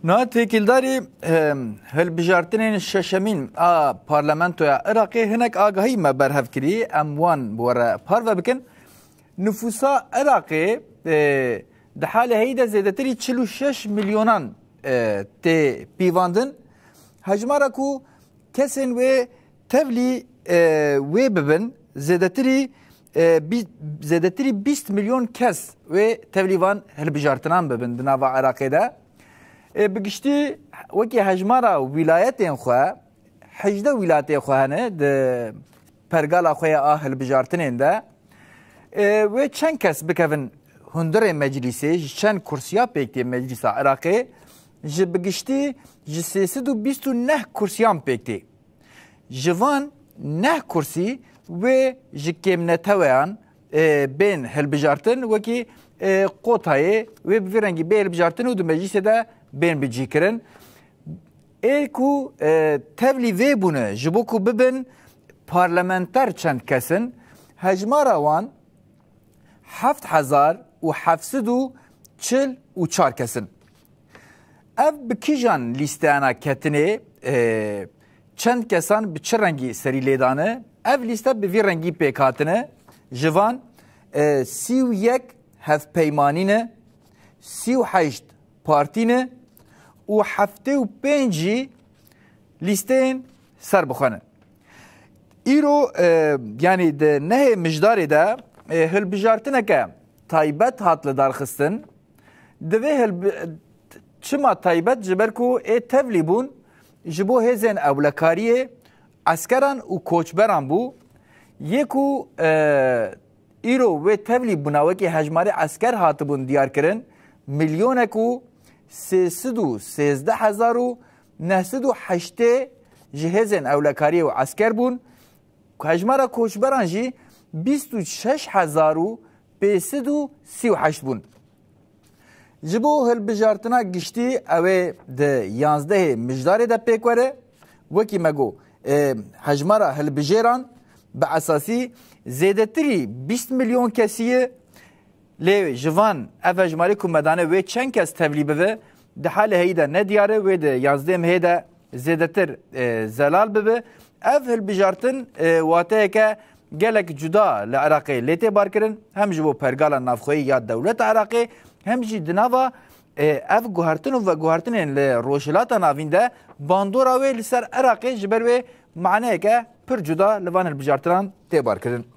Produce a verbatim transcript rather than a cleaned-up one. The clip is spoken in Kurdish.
Na têkildarî, em, hilbijartinên şeşemîn a Parlamentoya Iraqê hinek agahî me berhev kirî, em wan bi we re parve bikin. Nifûsa Iraqê, e, di halê heyî de zêdetirî çil û şeş milyonan, e, tê pîvandin. Hejmara ku kesên wê tevlî, e, wê bibin, zêdetirî, e, bî-, zêdetirî bîst milyon kes wê tevlî van hilbijartinan bibin di nava Iraqê de. E, bi giştî wekî hejmara wîlayetên xwe, hejdeh wîlayetê xwe hene di pergala xwe ya a hilbijartinên de. E, wê çend kes bikevin hundirê meclîsê, ji çend kursiya pêk tê meclîsa Iraqê, ji bi giştî ji sê sed û bîst û neh kursiyan pêk tê. Ji van neh kursî wê ji kêmneteweyan, e, bên hilbijartin, wekî, e, qotayê wê bi vî rengî bê hilbijartin û di meclîsê de bên bicîkirin. Ê ku, e, tevlî vê bûne, ji bo ku bibin parlamenter çend kes in, hejmara wan heft hezar û heft sed û çil û çar kes in. Ev bi kîjan lîsteyana ketinê, e, çend kesan bi çi rengî serî lêdane? Ev lîste bi vî rengî pêk hatine. Ji van, e, sî û yek hevpeymanî ne, sî û heşt partî ne û heftê û pênc jî lîsteyên serbixwe ne. Îro, e, yanî di nehê mijdarê de, e, hilbijartineke taybet hat lidarxistin. Divê hilbi-, çima taybet? Ji ber ku ê tevlî bûn ji bo hêzên ewlekariyê, eskeran û koçberan bû. Yê ku, e, îro wê tevlî bûna wekî hejmarê esker hatibûn diyarkirin, milyonek û sê sed û sêzdeh hezar û neh sed û heştê ji hêzên ewlekariyê û esker bûn. Hejmara koçberan jî bîst û şeş hezar û pênc sed û sî û heşt bûn. Ji bo hilbijartina giştî ew ê di yanzdehê mijdarê de pêk were. Wekî me got, e, hejmara hilbijêran bi esasî zêdetirî bîst milyon kesî ye. Lê ji van ev hejmarê ku me dane wê çend kes tevlî bibe, di halê heyî de nediyar e, wê di yanzdehê mehê de zêdetir, e, zelal bibe. Ev hilbijartin, e, wateyeke gelek cuda li Iraqê lê tê barkirin, hem ji bo pergala navxweyî ya dewleta Iraqê, hem jî di nava, e, ev guhertin û veguhertinên li Rojhilata Navîn de bandora wê li ser Iraqê ji ber wê maneyeke pir cuda li van hilbijartinan tê barkirin.